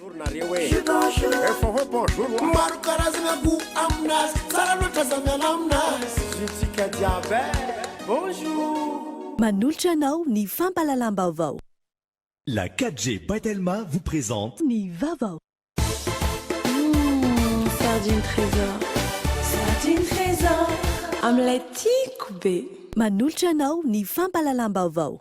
Bonjour nareo e! Efa hoe bonjour wa! Maro karazagna goût aminazy, tsara loatra za miala aminazy. Zontsika jiaby e! Bonjour! Manolotra anao ny fampahalalam-baovao. La 4G by Telma vous présente. Ny vaovao. Hum, sardine trésor. Sardine trésor, amin'ilay tiako be. Manolotra anao ny fampahalalam-baovao.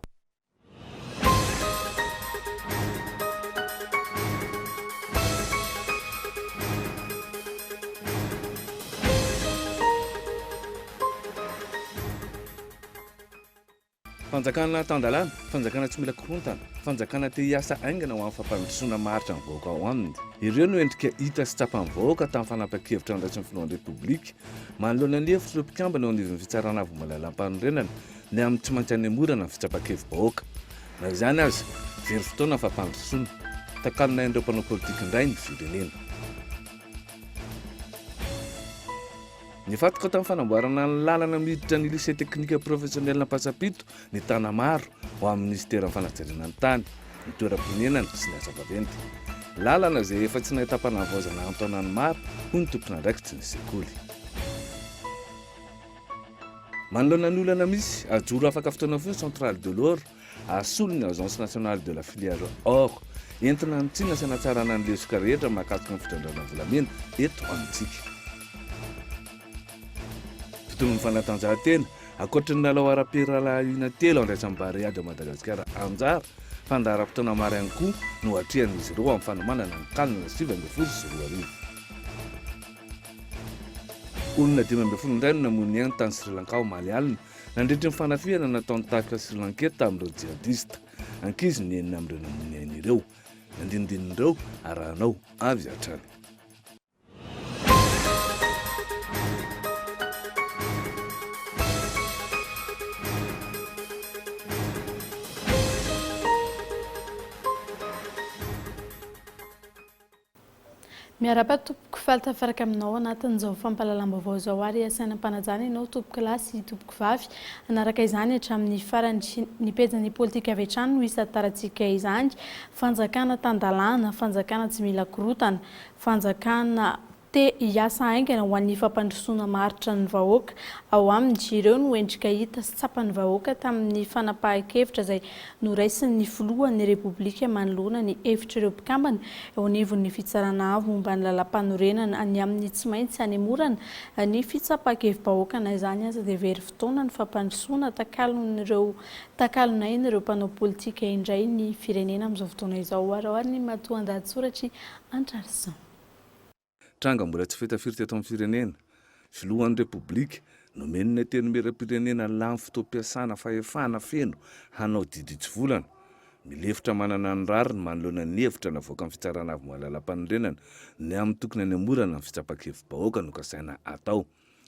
Fanjakana tan-dalàna, fanjakana tsy mila korontana, fanjakana te hiasa haingana ho amin'ny fampandrosoana maharitra ny vahoaka ao aminy. Ireo no endrika hita sy tsapan'ny vahoaka tamin'ny fanapahan-kevitra noraisin'ny filohan'ny Repoblika manoloana ny hevitr'ireo mpikambana eo anivon'ny Fitsarana Avo Momba ny Lalàmpanorenana ny amin'ny tsy maintsy hanemorana ny fitsapan-kevi-bahoaka. Na izany aza, very fotoana ny fampandrosoana. Takalon'ain'ireo mpanao politika indray ny firenena. Nifantoka tamin'ny fanamboarana ny lalana miditra ny Lycée Technique Professionnel Ampasampito ny Tanamaro ho amin'ny minisiteran'ny fanajariana ny tany, ny toeram-ponenana sy ny asa vaventy. Lalana izay efa tsy nahitam-panavaozana an-taonany maro, hoy ny tompon'andraikitry ny sekoly. Manoloana ny olana misy, ajoro afaka fotoana fohy ny Centrale de l'or Hasolo ny Agence nationale de la filière or, entina hanitsiana sy hanatsarana ny lesoka rehetra mahakasika ny fitrandrahana volamena eto amintsika. Tontolon'ny fanatanjahantena, ankoatry ny lalao ara-pirahalahiana telo andraisan'ny Barea de Madagascar anjara, fandaharam-potoana maro ihany koa no hatrehan'izy ireo amin'ny fanomanana ny Can 2019. Olona 15 indray no namoy ny ainy tany Sri Lanka omaly alina, Nandritry ny fanafihana nataon'ny tafika Sri Lankey tamin'ireo jihadista, ankizy ny enina amin'ireo namoy ny ainy ireo. Ny andinindin'ireo arahanao avy hatrany. Miarahaba tompoko, faly tafaraka aminao anatin'izao fampahalalam-baovao izao ary asaina am-panajana ianao tompoko lahy sy tompoko vavy hanaraka izany hatramin'ny farany. Ny pejin'ny politika avy hatrany no hisantarantsika izany, fanjakana tan-dalàna, fanjakana tsy mila korotana, fanjakana Te hiasa haingana ho an'ny fampandrosoana maharitra ny vahoaka ao aminy. Ireo no endrika hita sy tsapan'ny vahoaka tamin'ny fanapahan-kevitra izay noraisin'ny filohan'ny Repoblika manoloana ny hevitr'ireo mpikambana eo anivon'ny Fitsarana Avo momba ny Lalàmpanorenana ny amin'ny tsy maintsy hanemorana ny fitsapan-kevi-bahoaka. Na izany aza dia very fotoana ny fampandrosoana takalon'ireo takalon'ain'ireo mpanao politika indray ny firenena amin'izao fotoana izao. Araho ary ny matoandahatsoratr'i Antrarison. Tranga mbola tsy fahita firy teto amin'ny firenena. Filohan'ny Repoblika, nomen'ny Antenimierampirenena lany fotoam-piasana fahefana feno hanao didy hitsivolana. Milefitra manana ny rariny manoloana ny hevitra navoakan'ny Fitsarana Avo Momba ny Lalàmpanorenana ny amin'ny tokony hanemorana ny fitsapan-kevi-bahoaka nokasaina hatao.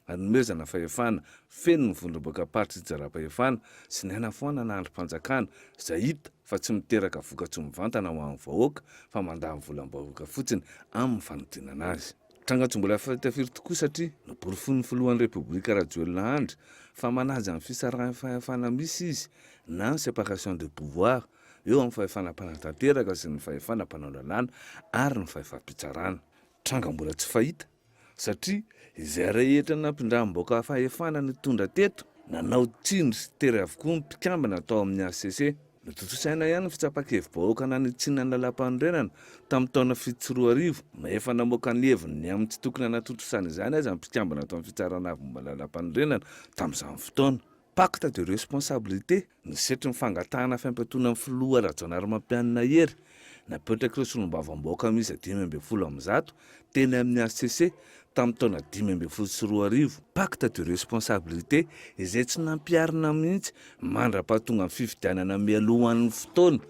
Hanomezana fahefana feno ny vondrom-boakam-paritry itsinjaram-pahefana sy ny hanafoanana andrim-panjakana izay hita fa tsy miteraka vokatsoa mivantana ho an'ny vahoaka fa mandany volam-bahoaka fotsiny amin'ny fanodinana azy. Tranga tsy mbola fahita firy tokoa satria noporofoin'ny filohan'ny Repoblika Rajoelina Andry fa manaja ny fisaraham-pahefana misy izy na ny séparation de pouvoir eo amin'ny fahefana mpanatanteraka sy ny fahefana mpanao lalàna ary ny fahefam-pitsarana. Tranga mbola tsy fahita satria izay rehetra nampindram-boaka fahefana nitondra teto, nanao tsindry sy tery avokoa ny mpikambana tao amin'ny hcc. Notontosaina ihany ny fitsapan-kevi-bahoaka nanitsiana ny lalàmpanorenana tamin'ny taona 2007, na efa namoaka ny heviny ny amin'ny tsy tokony hanatontosana izany aza ny mpikambana tao amin'ny Fitsarana Avo Momba ny Lalàmpanorenana tamin'izany fotoana. Pacte de responsabilité, ny setrin'ny fangatahana fiampiatoana ny filoha Rajaonarimampianina Hery, napetrak'ireo solombavambahoaka miisa 115 teny amin'ny hcc tamin'ny taona 2015. Pacte de responsabilité izay tsy nampiharina mihitsy mandra-pahatonga ny fifidianana mialohan'ny fotoana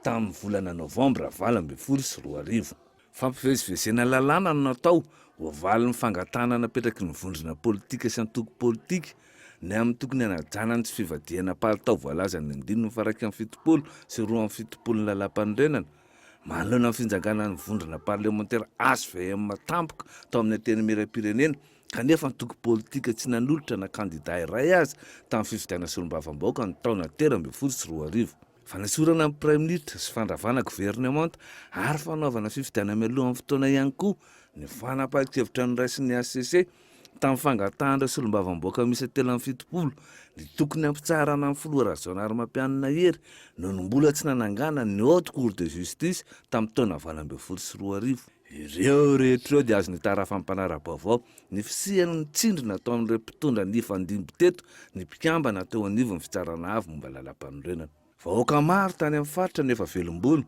tamin'ny volana novambra 2018. Fampivezivezena lalàna no natao ho valin'ny fangatahana napetraky ny vondrona politika sy antoko politika ny amin'ny tokony hanajana ny tsy fivadihana palitao voalazan'ny andininy faha-71 sy 72 ny Lalàmpanorenana manoloana ny finjanganan'ny vondrona parlemantera hvm tampoka tao amin'ny Antenimierampirenena kanefa antoko politika tsy nanolotra na kandida iray aza tamin'ny fifidianana solombavambahoaka ny taona 2013. Fanesorana ny Praiminisitra sy fandravana governemanta ary fanaovana fifidianana mialohan'ny fotoana ihany koa ny fanapahan-kevitra noraisin'ny hcc tamin'ny fangatahan'ireo solombavambahoaka miisa 73 ny tokony hampitsaharana ny filoha Rajaonarimampianina Hery noho ny mbola tsy nanangana ny Haute Cour de Justice tamin'ny taona 2018. Ireo rehetra ireo dia azo nitarafan'ny mpanara-baovao ny fisian'ny tsindry nataon'ireo mpitondra nifandimby teto ny mpikambana teo anivon'ny Fitsarana Avo momba ny Lalàmpanorenana. Vahoaka maro tany amin'ny faritra no efa velom-bolo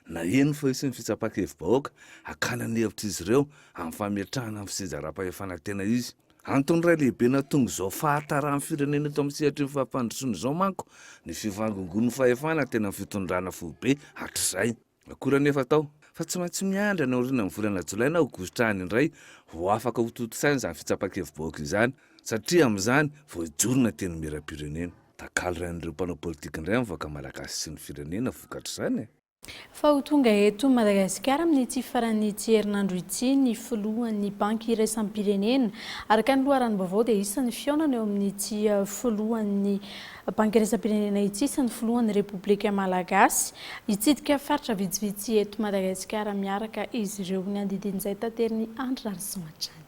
naheno fa hisy ny fitsapan-kevi-bahoaka hakana ny hevitr'izy ireo amin'ny fametrahana ny fitsinjaram-pahefana tena izy. Antony iray lehibe nahatonga izao fahataran'ny firenena eto amin'ny sehatry ny fampandrosoana izao manko ny fivangongoan'ny fahefana tena amin'ny fitondrana foibe hatrizay. Akory anefa atao fa tsy maintsy miandry any aorianan'ny volana jolay na aogositra any indray vao afaka ho tontosaina izany fitsapan-kevi-bahoaka izany satria amin'izany vao hijoro ny Antenimierampirenena. Takalo rain'ireo mpanao politika indray ny vahoaka malagasy sy ny firenena vokatr'izany e! Fa ho tonga eto Madagasikara amin'ity faran'ity herinandro ity ny filohan'ny Banky iraisam-pirenena. Araka ny loharanom-baovao dia isan'ny fihaonana eo amin'ity filohan'ny Banky iraisam-pirenena ity sy ny filohan'ny Repoblika Malagasy. Hitsidika faritra vitsivitsy eto Madagasikara miaraka izy ireo. Ny andidin'izay taterin'i Andry Rarison hatrany.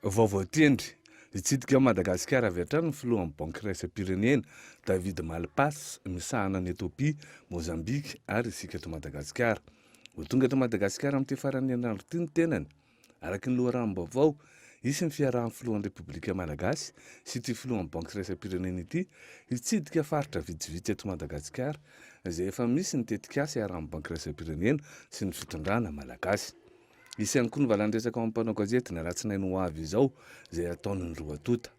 Vaovao tendry. Hitsidika an'i Madagasikara avy hatrany ny filohan'ny Banky iraisam-pirenena, David Malpass, misahana an'i Ethiopia, Mozambika ary isika eto Madagasikara. Ho tonga eto Madagasikara amin'ity faran'ny herinandro ity ny tenany. Araka ny loharanom-baovao, hisy ny fiarahan'ny filohan'ny Repoblika Malagasy sy ity filohan'ny Banky iraisam-pirenena ity hitsidika faritra vitsivitsy eto Madagasikara izay efa misy ny tetikasa iarahan'ny Banky iraisam-pirenena sy ny fitondrana malagasy. Hisy ihany koa ny valan-dresaka ho an'ny mpanao gazety ny alatsinainy ho avy izao izay hataon'ny roa tonta.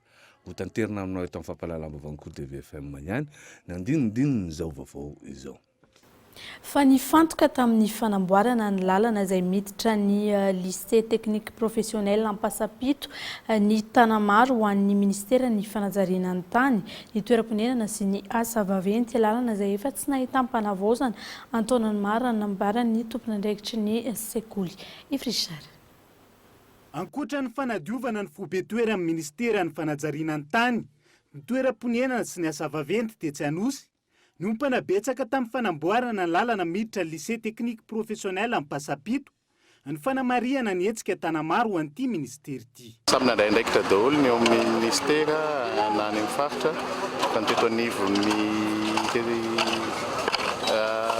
Hotanterina aminao eto amin'ny fampahalalam-baovaon'ny Cour de VFM ihany ny andinindinin'izao vaovao izao. Fa nifantoka tamin'ny fanamboarana ny lalana izay miditra ny Lycée Technique Professionnel Ampasampito ny Tanamaro ho an'ny Ministeran'ny Fanajariana ny Tany, ny Toeram-ponenana sy ny Asa Vaventy, lalana izay efa tsy nahitam-panavaozana an-taonany maro raha ny nambaran'ny tompon'andraikitry ny sekoly. Yves Richard. Ankoatra ny fanadiovana ny foibe toeran'ny Ministeran'ny Fanajariana ny Tany, ny Toeram-ponenana sy ny Asa Vaventy tetsy Anosy, Niompana betsaka tamin'ny fanamboarana ny lalana miditra ny Lycée Technique Professionnel Ampasampito ny fanamarihana ny hetsika Tanamaro ho an'ity minisitera ity. Samy nandray andraikitra daholo ny eo amin'ny minisitera na any amin'ny faritra fa ny teto anivon'ny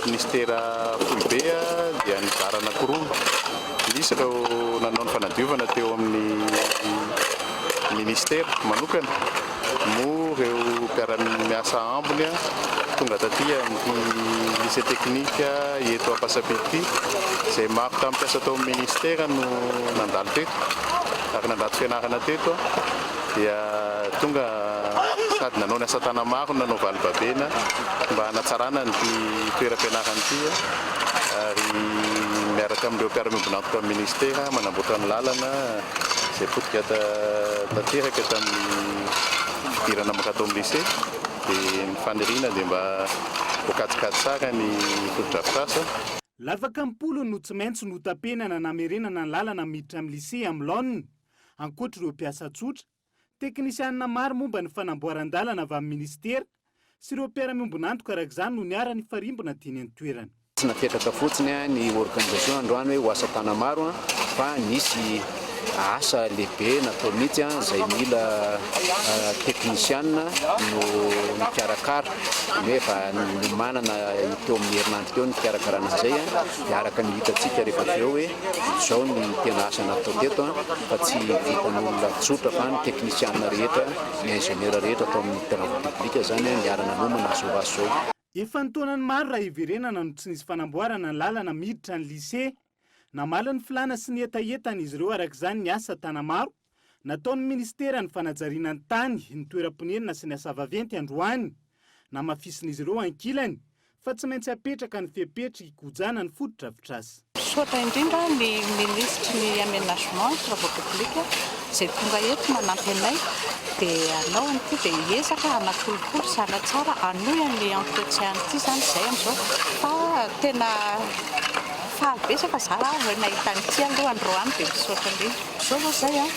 minisitera foibe dia nizara anankiroa. Nisy ireo nanao ny fanadiovana teo amin'ny minisitera manokana. Moa ireo mpiara-miasa ambiny tonga taty amin'ity lycée technique eto Ampasampito ity, izay maro tamin'ny mpiasa tao amin'ny ministera no nandalo teto ary nandrato fianarana teto dia tonga sady nanao ny asa tana-maro no nanao valibabena mba hanatsarana an'ity toeram-pianarana ity ary miaraka amin'ireo mpiara-miombon'antoka amin'ny ministera manamboatra ny lalana. Izay potika tanteraka tamin'ny fidirana mankato amin'ny lycée dia ny faniriana dia mba voakajikajy tsara ny fotodrafitrasa. Lavaka am-polony no tsy maintsy notapenana namerenana ny lalana miditra amin'ny lycée amin'ny laoniny, ankoatr'ireo mpiasa tsotra, teknisianina maro momba ny fanamboaran-dalana avy amin'ny minisitera sy ireo mpiara-miombon'antoka araka izany no niara-nifarimbona teny an-toerana. Tsy napetraka fotsiny ny organisation androany hoe ho asa tanamaro fa nisy asa lehibe natao mihitsy izay mila teknisiana no nikarakara, izany hoe efa nomanana teo amin'ny herinandro teo ny fikarakarana an'izay dia araka ny hitantsika rehefa avy eo hoe izao ny tena asa natao teto fa tsy vitan'olona tsotra fa ny teknisiana rehetra Ny ingénieur rehetra tao amin'ny travaux publics izany niara-nanomana izao asa izao. Efa an-taonany maro raha hiverenana no tsy nisy fanamboarana ny lalana miditra ny lycée. Namaly ny filàna sy ny hetahetan'izy ireo araka izany ny asa tanamaro nataon'ny minisiteran'ny fanajariana ny tany, ny toeram-ponenana sy ny asa vaventy androany. Namafisin'izy ireo ankilany fa tsy maintsy apetraka ny fepetra hikojana ny fotodrafitrasa. Misaotra indrindra ny minisitry ny Aménagement et Travaux Publics izay tonga eto manampy anay dia hanao an'ity dia hiezaka hanakolokolo sy hanatsara hanohy an'ilay entretien an'ity izany izay amin'izao fa tena faly betsaka za raha vao nahita an'ity aloha androany dia misaotra indrindra. Izao aloha izay an!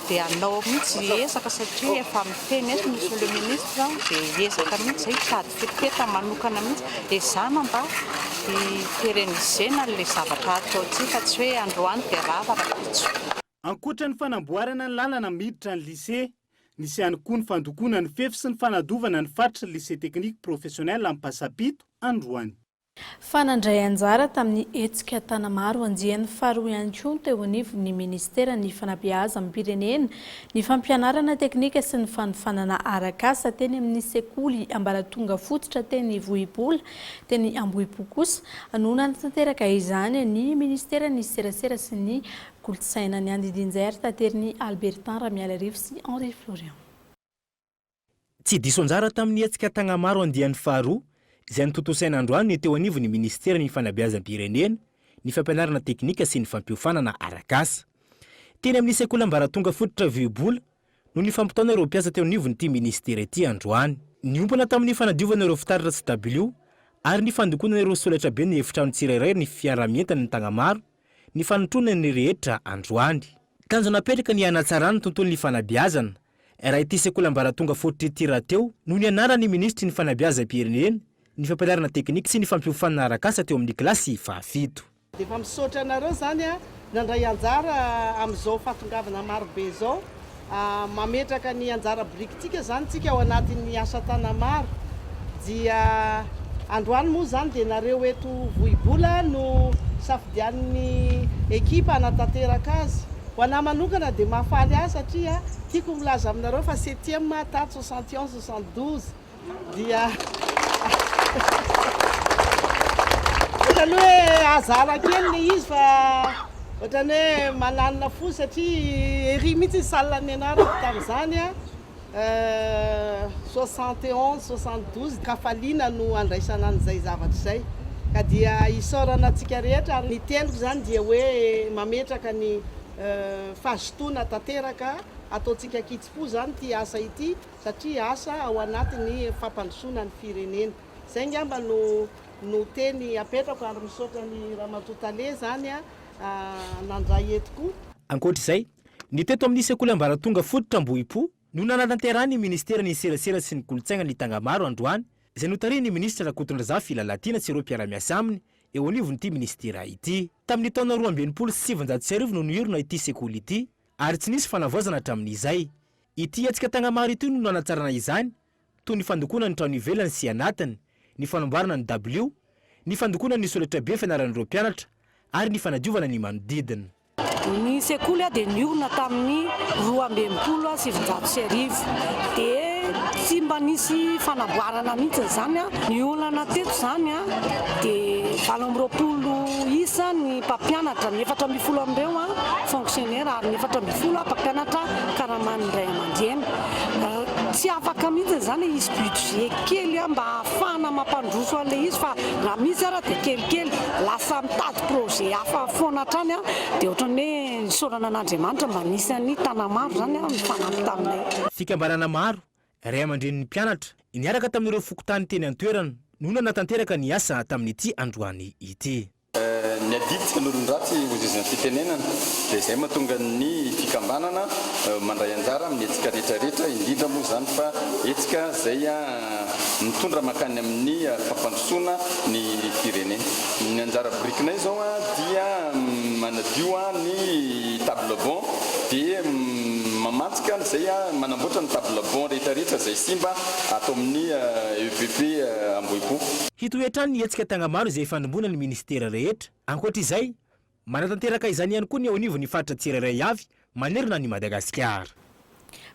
Dia hanao mihitsy hiezaka satria efa miteny eto Monsieur le Ministre dia hiezaka mihitsy izay hitady fepetra manokana mihitsy ezahana mba hi-pérenniser-na an'ilay zavatra ataontsika fa tsy hoe androany dia rava rahampitso. Ankoatra ny fanamboarana ny lalana miditra ny lycée, nisy ihany koa ny fandokoana ny fefy sy ny fanadovana ny faritry ny lycée technique professionnel Ampasampito androany. Fa nandray anjara tamin'ny hetsika Tanamaro andiany faharoa ihany koa ny teo anivon'ny Ministeran'ny Fanabeazam-pirenena, ny fampianarana teknika sy ny fanofanana arak'asa teny amin'ny sekoly ambaratonga fototra teny Vohibola, teny Ambohipo kosa no nanatanteraka izany ny Ministeran'ny Serasera sy ny Kolontsaina. Ny andidin'izay ary taterin'i Albertin Ramialarivo sy Henri Florian. Tsy diso anjara tamin'ny hetsika Tagnamaro andiany faharoa izay notontosaina androany ny teo anivon'ny Minisiteran'ny Fanabeazam-pirenena, ny Fampianarana teknika sy ny Fampiofanana arak'asa. Teny amin'ny sekoly ambaratonga fototra Vohibola no nifampitaona ireo mpiasa teo anivon'ity minisitera ity androany. Niompana tamin'ny fanadiovana ireo fitaratra sy dabilio ary ny fandokoana ireo solaitrabe ny efitrano tsirairay ny fiaraha-mientan'ny Tagnamaro ny fanotronana ny rehetra androany. Tanjona apetraka ny hanatsarana ny tontolon'ny fanabeazana Raha ity sekoly ambaratonga fototra ity rahateo no nianaran'ny minisitry ny fanabeazam-pirenena, ny fampianarana teknika sy ny fampiofanana arak'asa teo amin'ny kilasy fahafito. Dia efa misaotra anareo izany nandray anjara amin'izao fahatongavana marobe izao. Mametraka ny anjara birikintsika izany tsika ao anatin'ny asa tanamaro. Dia androany moa izany dia nareo eto Vohibola no safidianin'ny ekipa hanatanteraka azy. Ho anah manokana dia mahafaly ahy satria tiako milaza aminareo fa septième aho tato 71 72 dia ohatran'ny hoe hasard kely le izy fa ohatran'ny hoe mananina fo satria ery mihitsy ny salle nianarako tamin'izany a 71 72 kafaliana no andraisana an'izay zavatra izay ka dia isaorana antsika rehetra ary ny teniko izany dia hoe mametraka ny fahazotoana tanteraka ataontsika an-kitsim-po izany ity asa ity satria asa ao anatin'ny fampandrosoana ny firenena. Izay angamba no no teny apetrako ary misaotra ny Ramatoa Tale izany nandray eto koa. Ankoatra izay, ny teto amin'ny sekoly ambaratonga fototra Ambohipo no nanatanterahan'ny Ministeran'ny Serasera sy ny Kolontsaina ny Tagnamaro androany izay notarihin'ny Minisitra Rakotondrazafy Lalatiana sy ireo mpiara-miasa aminy eo anivon'ity Minisitera ity. Tamin'ny taona 1962 no niorina ity sekoly ity ary tsy nisy fanavaozana hatramin'izay. Ity hetsika Tagnamaro ity no nanatsarana izany toy ny fandokoana ny trano ivelany sy anatiny, ny fanamboarana ny dabilio, ny fandokoana ny solaitrabe fianaran'ireo mpianatra ary ny fanadiovana ny manodidina. Ny sekoly dia niorina tamin'ny 1962 dia tsy mba nisy fanamboarana mihitsy izany. Ny olana teto izany dia 28 isa ny mpampianatra, ny 14 amin'ireo fonctionnaire ary ny 14 mpampianatra karaman'ny ray aman-dreny. Tsy afaka mihitsy izany hisy budget kely mba hahafahana mampandroso an'ilay izy fa raha misy ara dia kelikely. Lasa mitady projet hafa foana hatrany dia ohatran'ny hoe isaorana an'Andriamanitra mba nisy an'i Tanamaro izany nifanampy taminay. Fikambanana maro, ray aman-drenin'ny mpianatra, niaraka tamin'ireo fokontany teny an-toerana no nanatanteraka ny asa tamin'ity androany ity. Ny adidy tsy an'olon-dratsy hoy izy ny fitenenana, dia izay mahatonga ny fikambanana mandray anjara amin'ny hetsika rehetra rehetra, indrindra moa izany fa hetsika izay mitondra mankany amin'ny fampandrosoana ny firenena. Ny anjara birikinay izao dia manadio ny table banc dia mamantsika an'izay manamboatra ny table banc rehetra rehetra izay simba ato amin'ny EPP Ambohipo. Hitohy hatrany ny hetsika Tagnamaro izay ifandrimbonan'ny minisitera rehetra. Ankoatra izay, manatanteraka izany ihany koa ny eo anivon'ny faritra tsirairay avy manerana an'i Madagasikara.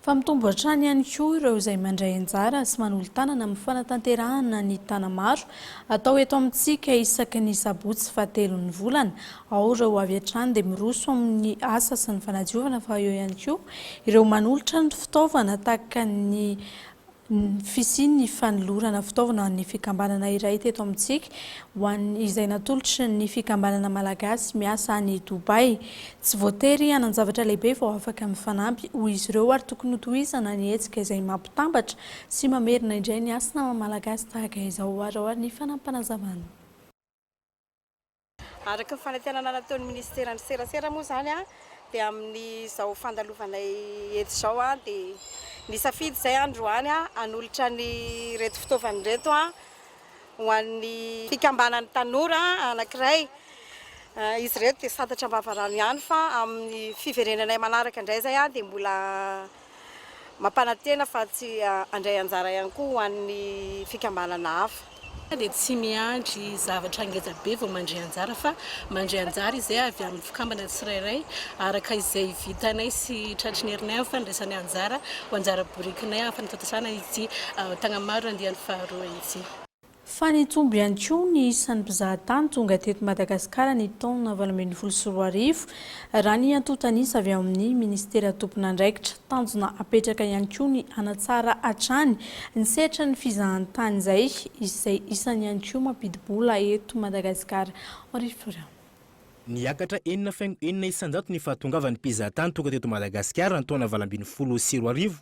Fa mitombo hatrany ihany koa ireo izay mandray anjara sy manolo-tanana amin'ny fanatanterahana ny Tagnamaro atao eto amintsika isaky ny sabotsy fahatelon'ny volana. Ao ireo avy hatrany dia miroso amin'ny asa sy ny fanadiovana fa eo ihany koa ireo manolotra ny fitaovana tahaka ny ny fisian'ny fanolorana fitaovana ho an'ny fikambanana iray teto amintsika ho an'ny izay natolotry ny fikambanana malagasy miasa any Dubaï. Tsy voatery hanan-javatra lehibe vao afaka mifanampy, hoy izy ireo, ary tokony hotohizana ny hetsika izay mampitambatra sy mamerina indray ny hasina maha malagasy tahaka izao. Araho ary ny fanampinazavana. Araka ny fanantenana nataon'ny minisiteran'ny serasera moa izany Dia amin'izao fandalovanay eto izao dia nisafidy izay androany hanolotra an'ireto fitaovana ireto ho an'ny fikambanan'ny tanora anankiray. Izy ireto dia santatra am-bavarano ihany fa amin'ny fiverenanay manaraka indray izay dia mbola Mampanantena fa tsy handray anjara ihany koa ho an'ny fikambanana hafa. Dia tsy miandry zavatra ngeza be vao mandray anjara fa mandray anjara izay avy amin'ny fikambana tsirairay araka izay vitanay sy tratry ny herinay amin'ny fandraisana anjara ho anjara borikinay amin'ny fanatontosana ity Tagnamaro andiany faharoa ity. Fa nitombo ihany koa ny isan'ny mpizahatany tonga teto Madagasikara ny taona 2018, raha ny antontan'isa avy ao amin'ny minisitera tompon'andraikitra. Tanjona apetraka ihany koa ny hanatsara hatrany ny sehatra ny fizahantany izay izay isan'ny ihany koa mampidi-bola eto Madagasikara. Henri Florian. Niakatra enina faingo enina isanjato ny fahatongavan'ny mpizahatany tonga teto Madagasikara ny taona 2018,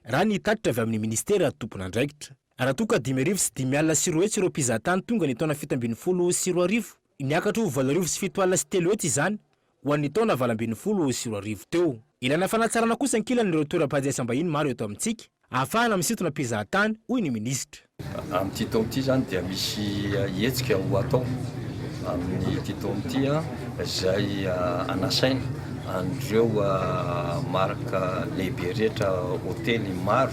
raha ny tatitra avy amin'ny minisitera tompon'andraikitra. Raha toa ka 250 ireo mpizahatany tonga ny taona 2017, niakatra ho 7703 izany ho an'ny taona 2018 teo. Ilana fanatsarana kosa ankilany ireo toeram-pandraisam-bahiny maro eto amintsika, ahafahana misintona mpizahatany, hoy ny minisitra. Amin'ity taona ity izany dia misy hetsika ho atao amin'ity taona ity izay hanasaina an'ireo marika lehibe rehetra hotely maro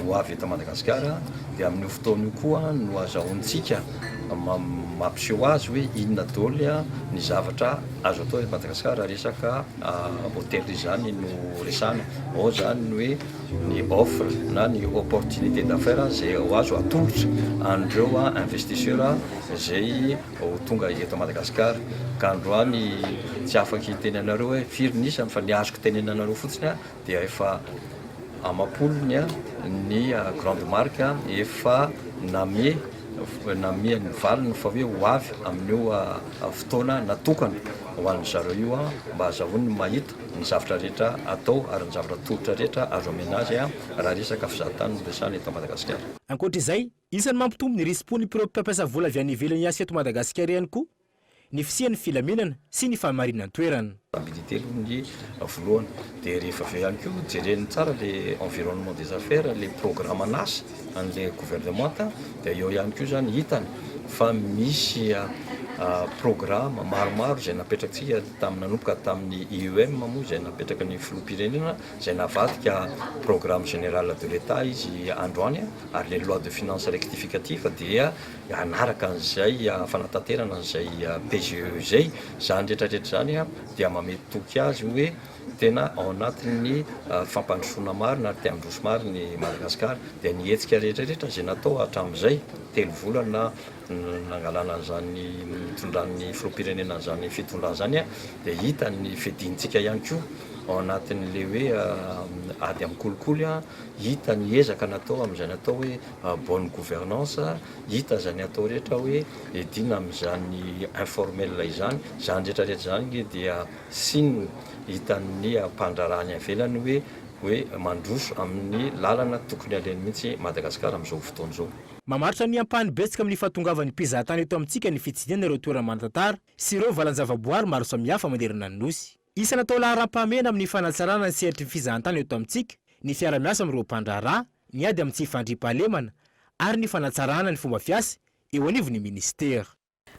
ho avy eto Madagasikara dia amin'io fotoana io koa no azahoantsika mampiseho azy hoe inona daholo ny zavatra azo atao eto Madagasikara raha resaka hôtel izany no resahana. Ao izany ny hoe ny offre na ny opportunité d'affaires izay ho azo atolotra an'ireo investisseurs izay ho tonga eto Madagasikara. Ka androany tsy afaka hiteny anareo hoe firy ny isany fa ny azoko tenenina anareo fotsiny dia efa amam-polony ny grande marque efa name namea ny valiny fa hoe ho avy amin'io fotoana natokana ho an'ny zareo io mba azahoany mahita ny zavatra rehetra atao ary ny zavatra tolotra rehetra azo amena azy raha resaka fizahatany no resahana eto Madagasikara. Ankoatra izay, isan'ny mampitombo ny risi-pon'ny mpampiasa vola avy any ivelany hiasa eto Madagasikara ihany koa ny fisian'ny filaminana sy ny fahamarinan-toerana. Stabilité aloha ny voalohany dia rehefa avy eo ihany koa jerena tsara le environnement des affaires, le programme an'asa an'le gouvernemanta dia eo ihany koa zany hitany fa misy programme maromaro izay napetratsika tamin'ny nanomboka tamin'ny IEM moa izay napetraka ny filoham-pirenena izay navadika programme général de l'Etat izy androany ary le loi de finance rectificative dia Hanaraka an'izay fanatanterana an'izay PGE izay, izany rehetra rehetra izany dia mamehy toky azy hoe tena ao anatin'ny fampandrosoana marina ary te handroso marina i Madagasikara. Dia ny hetsika rehetra rehetra izay natao hatramin'izay, telo volana nangalana an'izany nitondran'ny filoham-pirenena an'izany fitondrana izany dia hita ny fiadiantsika ihany koa ao anatin'ilay hoe ady amin'ny kolikoly, hita ny ezaka natao amin'izay natao hoe bonne gouvernance, hita izany atao rehetra hoe hiadiana amin'izany informel izany, izany rehetra rehetra izany nge dia signe hitan'ny mpandraharaha any ivelany hoe hoe mandroso amin'ny lalana tokony alehany mihitsy Madagascar amin'izao fotoana izao. Mamaritra ny ampahany betsaka amin'ny fahatongavan'ny mpizahatany eto amintsika ny fitsidihana ireo toerana manan-tantara sy ireo valan-javaboary maro samihafa manerana ny Nosy. Isan'ny atao laharam-pahamehana amin'ny fanatsarana ny sehatry ny fizahantany eto amintsika ny fiara-miasa amin'ireo mpandraharaha, ny ady amin'ny tsy fandriampahalemana ary ny fanatsarana ny fomba fiasa eo anivon'ny minisitera.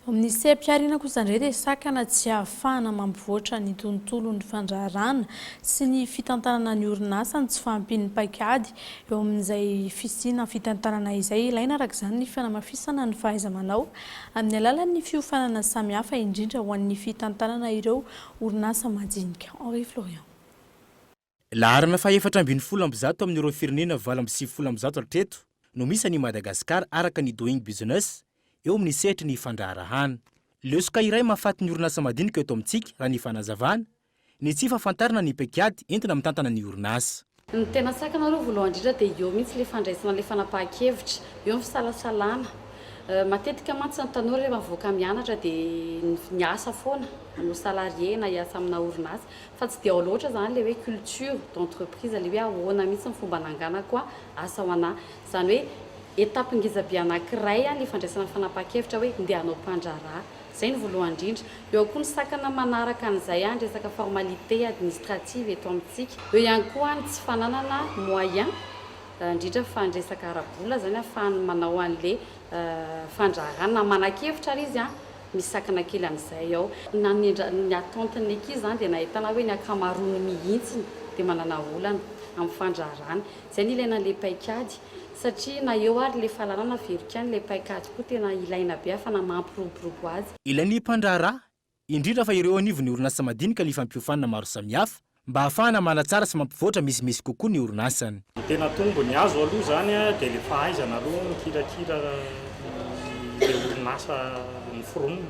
Amin'ny seha-pihariana kosa indray dia sakana tsy ahafahana mampivoatra ny tontolon'ny fandraharahana sy ny fitantanana ny orinasa ny tsy fahampian'ny paikady eo amin'izay fisiana fitantanana izay. Ilaina araka izany ny fanamafisana ny fahaiza-manao amin'ny alalan'ny fiofanana samihafa indrindra ho an'ny fitantanana ireo orinasa majinika. Henri Florian. Laharana faha 114 amin'ireo firenena 198 hatreto no misy an'i Madagasikara araka ny Doing Business eo amin'ny sehatry ny fandraharahana. Lesoka iray mahafaty ny orinasa madinika eto amintsika raha ny fanazavana, ny tsy fahafantarana ny paikady entina mitantana ny orinasa. Ny tena sakana aloha voalohany indrindra dia eo mihitsy ilay fandraisana ilay fanapahan-kevitra, eo ny fisalasalana. Matetika mantsy ny tanora rehefa mivoaka mianatra dia miasa foana, hanao salarié na hiasa amina orinasa. Fa tsy dia ao loatra izany ilay hoe culture d'entreprise, ilay hoe ahoana mihitsy ny fomba hananganako asa ho anà. Izany hoe. Étape ngeza be anankiray ny fandraisana fanapahan-kevitra hoe ndeha hanao mpandraharaha. Izay no voalohany indrindra. Eo koa ny sakana manaraka an'izay ny resaka formalité administrative eto amintsika. Eo ihany koa ny tsy fananana moyen, indrindra fa ny resaka ara-bola izany ahafahany manao an'ilay fandraharahana. Na manan-kevitra ary izy, misy sakana kely an'izay ao. Na ny ny attente-n'ny ankizy izany dia nahitana hoe ny ankamaroany mihitsy dia manana olana amin'ny fandraharahana. Izay no ilaina an'ilay paikady. Satria na eo ary le fahalalana averiko ihany ilay paikady koa tena ilaina be afana mampiroborobo azy. Ilain'ny mpandraharaha, indrindra fa ireo anivon'ny orinasa madinika ny fampiofanana maro samihafa mba hahafahana manatsara sy mampivoatra misimisy kokoa ny orinasany. Ny tena tombony azo aloha izany dia ilay fahaizana aloha mikirakira ilay orinasa noforonina.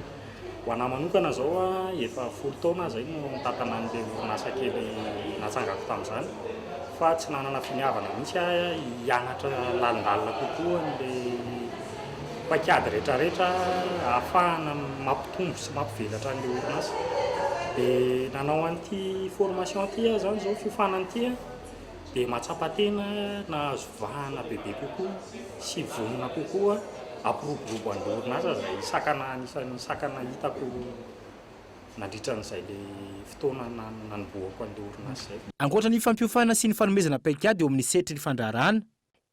Ho anà manokana izao, efa folo taona aho izay no nitantana an'ilay orinasa kely natsangako tamin'izany, fa tsy nanana finiavana mihitsy aho hianatra lalindalina kokoa an'ilay paikady rehetrarehetra ahafahana mampitombo sy mampivelatra an'ilay orinasa. Dia nanao an'ity formation ity aho izany izao, fiofanana ity aho. dia mahatsapa tena nahazo vahana bebe kokoa sy vonona kokoa hampiroborobo an'ilay orinasa izay sakana anisan'ny sakana hitako nandritra an'izay le fotoana nanombohako an'ilay orinasa izay. Ankoatra ny fampiofanana sy ny fanomezana paikady eo amin'ny sehatry ny fandraharahana,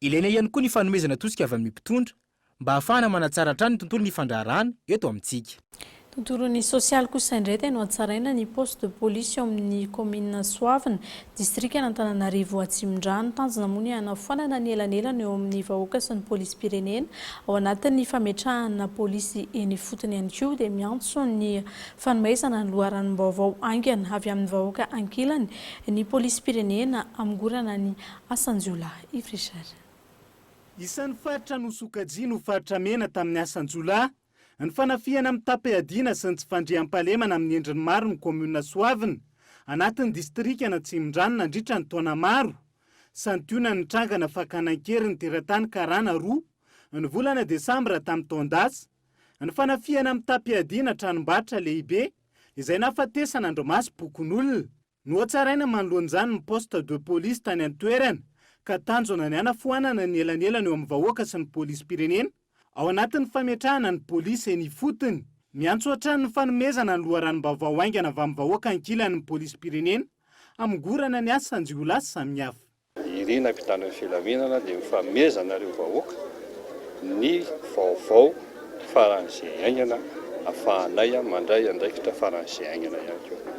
ilaina ihany koa ny fanomezana tosika avy amin'ny mpitondra mba hahafahana manatsara hatrany ny tontolon'ny fandraharahana eto amintsika. Tontolon'ny sosialy kosa indray dia nohatsaraina ny poste de police eo amin'ny kaominina Soavina, distrikan'Antananarivo Atsimondrano. Tanjona moa ny hanafoanana ny elanelana eo amin'ny vahoaka sy ny polisim-pirenena. Ao anatin'ny fametrahana polisy eny ifotony ihany koa dia miantso ny fanomezana ny loharanom-baovao haingana avy amin'ny vahoaka ankilany ny polisim-pirenena hamongorana ny asan-jiolahy. Yves Richard. Isan'ny faritra nosokajiany ho faritra mena tamin'ny asan-jiolahy, ny fanafihana mitam-piadiana sy ny tsy fandriampahalemana amin'ny endriny maro ny kaominina Soavina, anatin'ny distrikan'Atsimondrano nandritra ny taona maro. Santionany nitrangana fakana an-keriny teratany karana roa, ny volana desambra tamin'ny taon-dasa, ny fanafihana mitam-piadiana tranombarotra lehibe izay nahafatesana andrimasom-pokonolona. Nohatsaraina manoloana izany ny poste de police tany an-toerana ka tanjona ny hanafoanana ny elanelana eo amin'ny vahoaka sy ny polisim-pirenena ao anatin'ny fametrahana ny polisy eny ifotony. Miantso hatrany ny fanomezana ny loharanom-baovao haingana avy amin'ny vahoaka ankilany ny polisim-pirenena hamongorana ny asan-jiolahy samihafa. Irina mpitandro ny filaminana dia mifanomezanareo vahoaka ny vaovao faran'izay haingana afahanay mandray andraikitra faran'izay haingana ihany koa.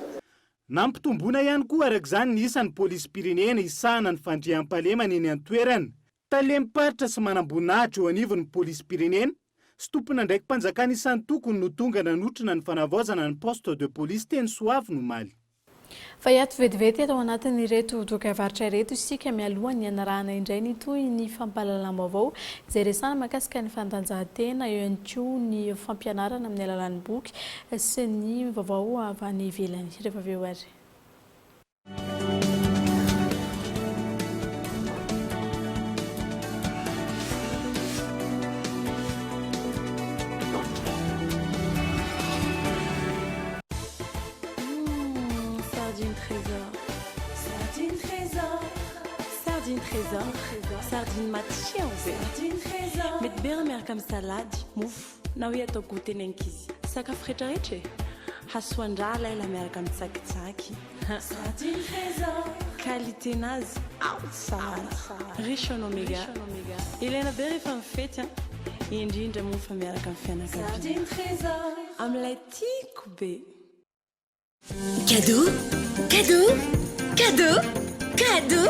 Nampitomboina ihany koa araka izany ny isan'ny polisim-pirenena hisahana ny fandriampahalemana eny an-toerana. Talem-paritra sy manamboninahitra eo anivon'ny polisim-pirenena sy tompon'andraiki-panjakana isan-tokony no tonga nanotrona ny fanavaozana ny poste de police teny Soavina omaly. Fa hiato vetivety eto anatin'ireto dokavarotra ireto isika mialohan'ny hanarahana indray ny tohin'ny fampahalalam-baovao izay resahana mahakasika ny fanatanjahantena, eo ihany koa ny fampianarana amin'ny alalan'ny boky sy ny vaovao avy any ivelany. Rehefa avy eo ary. Sardine trésor. Sardine trésor. Sardine trésor. Sardine matsiro be. Sardine trésor. Mety be raha miaraka amin'ny salady, mofo, na hoe atao goûter ny ankizy. Sakafo rehetrarehetra e! Hasoan-draha ilay miaraka amin'ny tsakitsaky. Sardine trésor. Qualité nazy ao tsara. Riche en oméga. Ilaina be rehefa mifety an! Indrindra moa fa miaraka amin'ny fianakaviana. Sardine trésor. Amin'ilay tiako be. Cadeau, cadeau, cadeau, cadeau.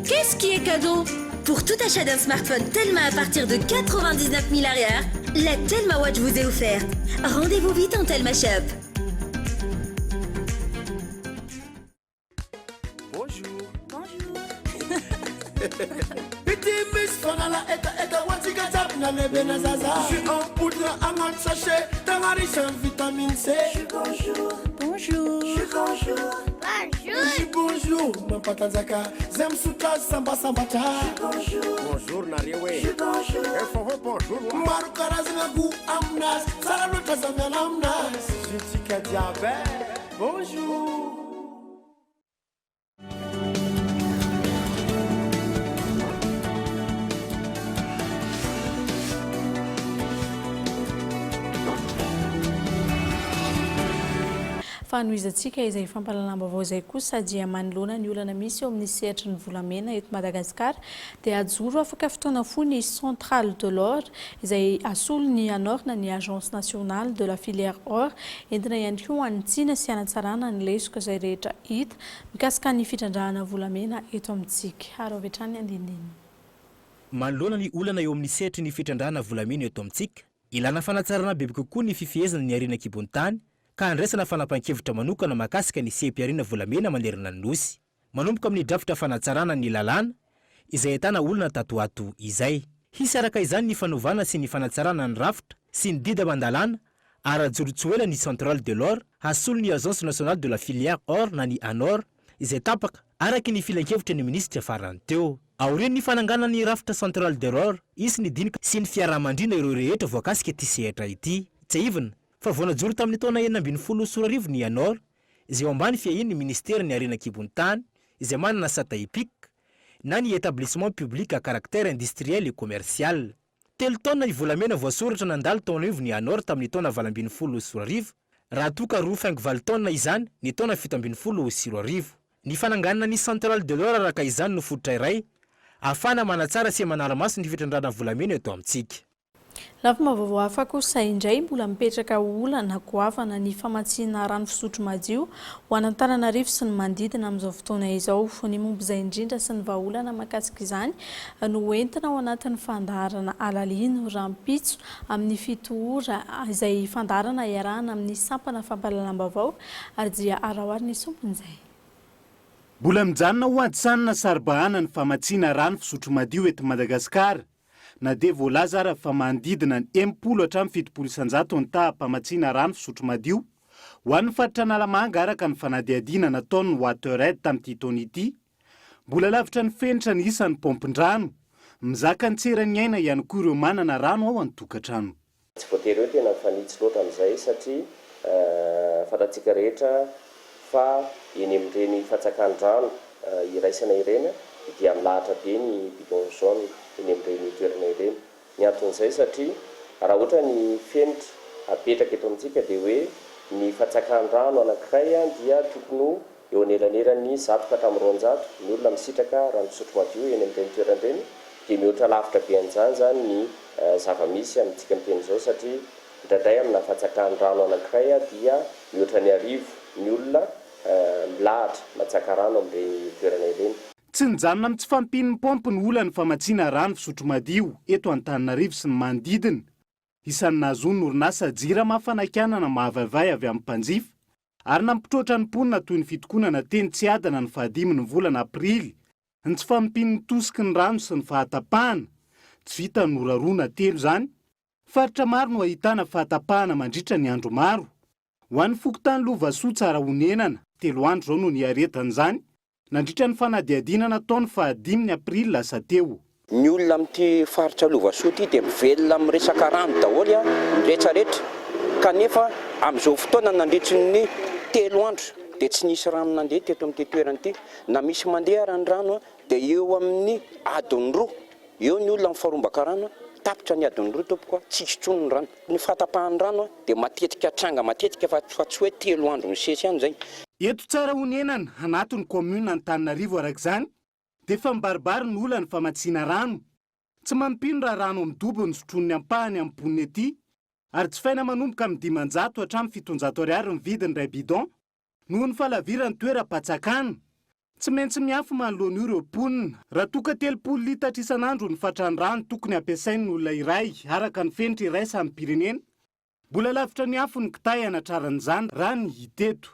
Qu'est-ce qui est cadeau Pour tout achat d'un smartphone Telma à partir de 99 000 arrière, la Telma Watch vous est offerte. Rendez-vous vite en Telma Shop. Bonjour. Bonjour. Ity misy fanala hetaheta ho antsika jiaby na lehibe na zaza. Jus en poudre agnaty sachet tegna riche en vitamine C. Jus bonjour. Bonjour. Jus bonjour. Bonjour. Jus bonjour mampatanjaka zay misotro azy sambasambatra. Jus bonjour. Bonjour nareo e. Jus bonjour. Efa hoe bonjour wa. Maro karazagna goût aminazy tsara loatra za miala aminazy. Jus tsika jiaby e. Bonjour. Fa hanohizantsika izay fampahalalam-baovao izay kosa dia manoloana ny olana misy eo amin'ny sehatry ny volamena eto Madagasikara dia hajoro afaka fotoana fohy ny Centrale de l'or izay hasolo ny ANOR na ny Agence Nationale de la Filière Or entina ihany koa hanitsiana sy hanatsarana ny lesoka izay rehetra hita mikasika ny fitrandrahana volamena eto amintsika. Ary avy hatrany ny andinindininy. Manoloana ny olana eo amin'ny sehatry ny fitrandrahana volamena eto amintsika, ilana fanatsarana bebe kokoa ny fifehezana ny harena an-kibon'ny tany ka handraisana fanapahan-kevitra manokana mahakasika ny seha-pihariana volamena manerana ny Nosy. Manomboka amin'ny drafitra fanatsarana ny lalàna izay ahitana olana tato ho ato izay. Hisy araka izany ny fanovana sy ny fanatsarana ny rafitra sy ny didy aman-dalàna ary hajoro tsy ho ela ny Centrale de l'or hasolo ny Agence nationale de la filière or na ny ANOR izay tapaka araka ny filankevitry ny minisitra farany teo. Aorian'ny fananganana ny rafitra Centrale de l'or, hisy ny dinika sy ny fiaraha-mandrindra ireo rehetra voakasika ity sehatra ity. Tsiahivina fa vao najoro tamin'ny taona 2016 ny ANOR izay eo ambany fiahian'ny minisiteran'ny Harena an-kibon'ny tany izay manana sata EPIC na ny Établissement Public à Caractère Industriel et Commercial. Telo taonina ny volamena voasoratra nandalo tao anivon'ny ANOR tamin'ny taona 2018, raha toa ka 2,8 taonina izany ny taona 2017. Ny fananganana ny Centrale de l'or araka izany no fototra iray ahafahana manatsara sy manara-maso ny fitrandrahana volamena eto amintsika. Lafim-baovao hafa kosa indray, mbola mipetraka ho olana goavana ny famatsiana rano fisotro madio ho an'Antananarivo sy ny manodidina amin'izao fotoana izao. Ny momba izay indrindra sy ny vahaolana mahakasika izany no hoentina ao anatin'ny fandaharana Alalino rahampitso amin'ny 7 ora izay fandaharana iarahana amin'ny sampana fampahalalam-baovao ary dia araho ary ny sombin'izay. Mbola mijanona ho ady sanina saro-bahana ny famatsiana rano fisotro madio eto Madagasikara Na dia voalaza ara fa manodidina ny 60 hatramin'ny 70% ny taham-pamatsiana rano fisotro madio ho an'ny faritra Analamanga araka ny fanadihadiana nataon'ny WaterAid tamin'ity taona ity, mbola lavitra ny fenitra ny isan'ny paompin-drano. Mizaka ny tsy eran'ny aina ihany koa ireo manana rano ao an-tokantrano. Tsy voatery hoe tena mifanitsy loatra amin'izay satria fantatsika rehetra fa eny amin'ireny fantsakan-drano iraisana ireny dia milahatra be ny bidon jaune eny amin'ireny toerana ireny. Ny anton'izay satria raha ohatra ny fenitra apetraka eto amintsika dia hoe ny fantsakan-drano anankiray dia tokony ho Eo anelanelan'ny 100 ka hatramin'ny 200 ny olona misitraka rano fisotro madio eny amin'ireny toerana ireny, dia mihoatra lavitra be an'izany izany ny zava-misy amintsika miteny izao satria indraindray amina fatsakan'ny rano anankiray dia mihoatra ny 1000 ny olona milahatra matsaka rano amin'ireny toerana ireny. Tsy nijanona amin'ny tsy fahampian'ny paompy ny olan'ny famatsiana rano fisotro madio eto Antananarivo sy ny manodidina. Isan'ny nahazoan'ny orinasa Jirama fanakianana mahavaivay avy amin'ny mpanjifa ary nampitroatra ny mponina toy ny fitokonana teny Tsiadana ny fahadimy ny volana aprily, ny tsy fahampian'ny tosiky ny rano sy ny fahatapahana. Tsy vitan'ny ora roa na telo izany. Faritra maro no ahitana fahatapahana mandritra ny andro maro. Ho an'ny fokontany Lovasoa Tsarahonenana, telo andro izao no niaretana izany, Nandritra ny fanadihadiana natao ny fahadimy ny aprily lasa teo. Ny olona amin'ity faritra Lovasoa ity dia mivelona amin'ny resaka rano daholo ny retraretra kanefa amin'izao fotoana nandritry ny telo andro dia tsy nisy rano nandeha teto amin'ity toerana ity. Na misy mandeha ara ny rano dia eo amin'ny adiny roa eo ny olona mifarombaka rano, tapitra ny adiny roa tompoko a, tsisy intsony ny rano. Ny fahatapahan'ny rano dia matetika tranga matetika fa tsy hoe telo andro misesy ihany izay. Eto Tsarahonenana, anatin'ny kaominina Antananarivo araka izany, dia efa mibaribary ny olan'ny famatsiana rano. Tsy mampino raha rano amin'ny dobo no sotroin'ny ampahany amin'ny mponina ety, ary jifaina manomboka amin'ny 500 hatramin'ny 700 ariary ny vidin'ny iray bidon, noho ny fahalaviran'ny toeram-patsakana. Tsy maintsy miafy manoloana io ireo mponina. Raha toa ka 30 litatra isan'andro ny fatran'ny rano tokony hampiasain'ny olona iray, araka ny fenitra iraisam-pirenena, mbola lavitra ny afo ny kitay hanatrarana izany raha ny hita eto.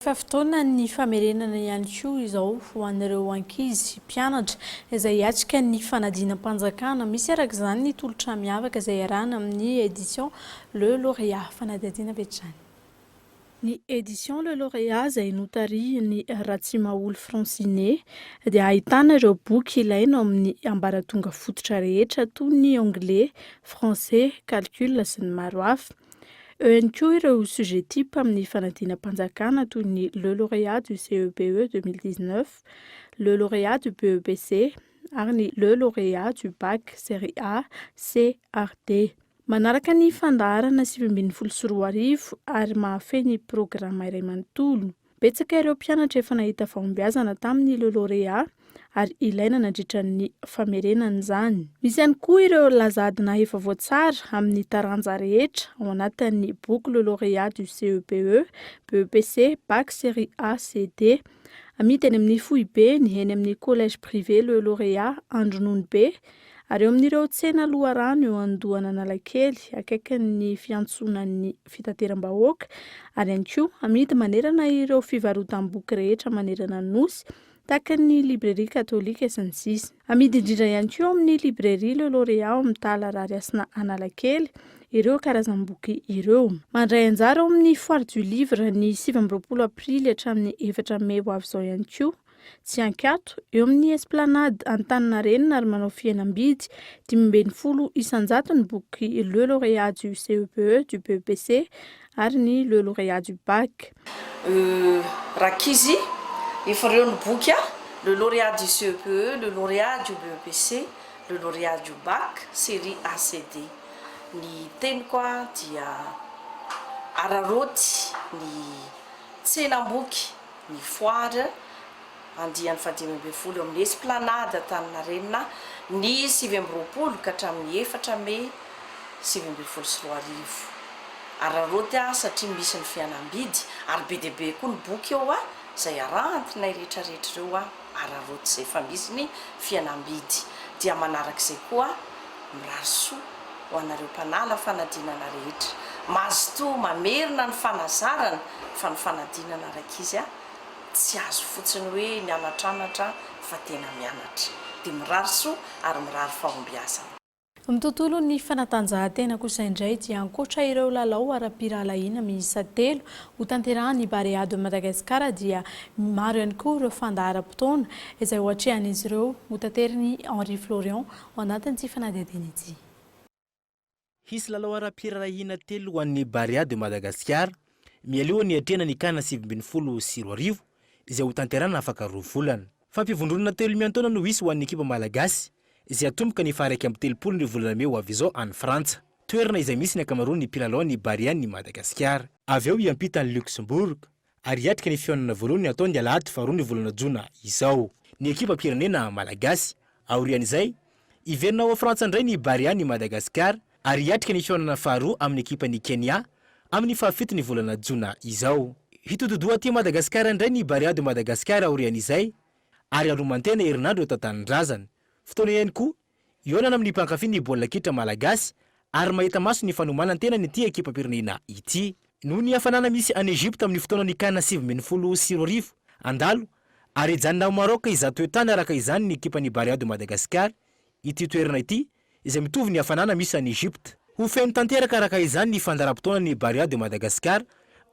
Efa fotoanan'ny famerenana ihany koa izao ho an'ireo ankizy mpianatra izay hiatrika ny fanadinam-panjakana. Misy araka izany ny tolotra miavaka izay iarahana amin'ny Edition Le Lauréat. Fanadihadiana avy hatrany. Ny Edition Le Lauréat izay notarihin'i Ratsimaholy Francinet dia ahitana ireo boky ilaina ao amin'ny ambaratonga fototra rehetra toy ny anglais, français, calcul sy ny maro hafa. Eo ihany koa ireo sujet type amin'ny fanadinam-panjakana toy ny Le Lauréat du CEBE 2019, Le Lauréat du BEPC ary ny Le Lauréat du Bac série A, C ary D. Manaraka ny fandaharana 2019 ary mahafehy ny programa iray manontolo. Betsaka ireo mpianatra efa nahita fahombiazana tamin'ny Le Lauréat ary ilaina nandritra ny famerenana izany. Misy ihany koa ireo laza adina efa voatsara amin'ny taranja rehetra ao anatin'ny boky Le Lauréat du CEPE, BEPC, Bac série A, C, D. Amidy eny amin'ny foibeny, eny amin'ny Collège privé Le Lauréat Andrononobe ary eo amin'ireo tsena loharano eo Andohan'Analakely, akaikin'ny fiantsonan'ny fitateram-bahoaka, ary ihany koa amidy manerana ireo fivarotam-boky rehetra manerana ny Nosy, tahaka ny librairie katolika sy ny sisa. Amidy indrindra ihany koa ao amin'ny librairie Le Lauréat ao amin'ny Tala Rarihasina Analakely ireo karazam-boky ireo. Mandray anjara ao amin'ny Foire du Livre ny 29 aprily hatramin'ny 4 mey ho avy izao ihany koa Tsy ankiato, eo amin'ny Esplanade Antaninarenina ary manao fihenam-bidy 15% ny boky Le lauréat du CEPE, du BEPC ary ny Le lauréat du Bac. Rankizy, efa ireo ny boky a! Le lauréat du CEPE, le lauréat du BEPC, le lauréat du Bac, série ACD. Ny teniko a dia araraoty ny tsenam-boky. Ny Foire, andiany faha-15 eo amin'ny Esplanade Antaninarenina, ny 29 ka hatramin'ny 4 mey 2019. Araraoty aho satria misy ny fihenam-bidy ary be dia be koa ny boky eo izay arantinay rehetrarehetra ireo araraoty izay efa misy ny fihenam-bidy. Dia manarak'izay koa mirary soa ho anareo mpanala fanadinana rehetra. Mazotoa mamerina ny fanazarana fa ny fanadinana rankizy a tsy azo fotsiny hoe mianatranatra fa tena mianatra. Dia mirary soa ary mirary fahombiazana. Amin'ny tontolon'ny fanatanjahantena kosa indray dia ankoatra ireo lalao ara-pirahalahiana miisa telo hotanterahan'ny Barea de Madagascar dia maro ihany koa ireo fandaharam-potoana izay ho atrehan'izy ireo hotaterin'i Henri Florian ao anatin'ity fanadihadiana ity. Hisy lalao ara-pirahalahiana telo ho an'ny Barea de Madagascar mialoha ny hiatrehana ny Can 2019 izay hotanterahina afaka roa volana. Fampivondronana telo miantaona no hisy ho an'ny ekipa malagasy izay hatomboka ny faha 31 ny volana mey ho avy izao any Frantsa, toerana izay misy ny ankamaroan'ny mpilalao ny Barean'i Madagasikara. Avy eo hiampita an'i Luxembourg ary hiatrika ny fihaonana voalohany hatao ny alahady faharoa ny volana jona izao ny ekipam-pirenena malagasy. Aorian'izay, hiverina ao Frantsa indray ny Barea-n'i Madagasikara ary hiatrika ny fihaonana faharoa amin'ny ekipan'i Kenya amin'ny fahafito ny volana jona izao. Hitodi-doha aty Madagasikara indray ny Barea de Madagascar aorian'izay ary hanoman-tena herinandro eto an-tanindrazana. Fotoana ihany koa Hihaonana amin'ny mpankafy ny baolina kitra malagasy ary mahita maso ny fanomanan-tenan'ity ekipam-pirenena ity. Noho ny hafanana misy any Egypte amin'ny fotoanan'ny Can 2019, handalo ary hijanona ao Maroc hizaha toetany araka izany ny ekipan'ny Barea de Madagascar ity toerana ity izay mitovy ny hafanana misy any Egypte. Ho feno tanteraka araka izany ny fandaharam-potoanan'ny Barea de Madagascar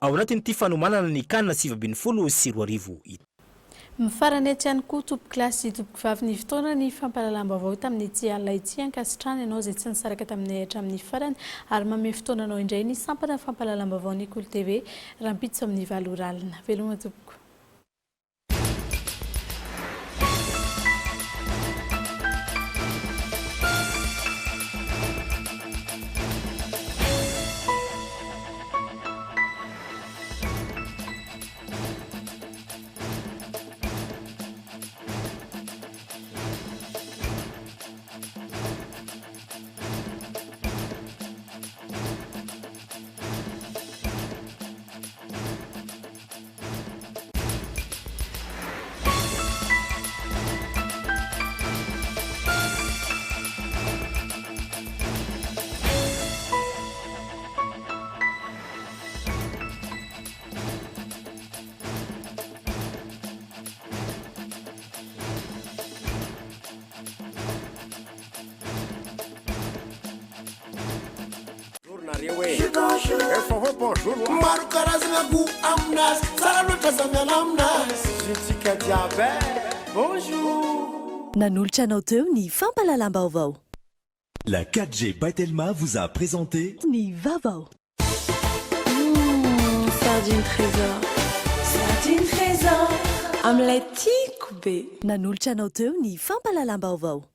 ao anatin'ity fanomanana ny Can 2019 ity. Mifarana eto ihany koa tompokolahy sy tompokovavy ny fotoana ny fampahalalam-baovao tamin'ity alina ity. Ankasitrahana ianao izay tsy nisaraka taminay hatramin'ny farany ary manome fotoana anao indray ny sampana fampahalalam-baovao ny Kolo TV rahampitso amin'ny valo ora alina. Veloma tompoko. Maro karazagna goût aminazy Tsara loatra aza miala aminazy Tsika jiaby eh Bonjour Nanolotra anao teo ny fampahalalam-baovao. La 4G by Telma vous a présenté. Ny vaovao. Humm sardine trésor. Sardine trésor. Amin'ilay tiako be. Nanolotra anao teo ny fampahalalam-baovao.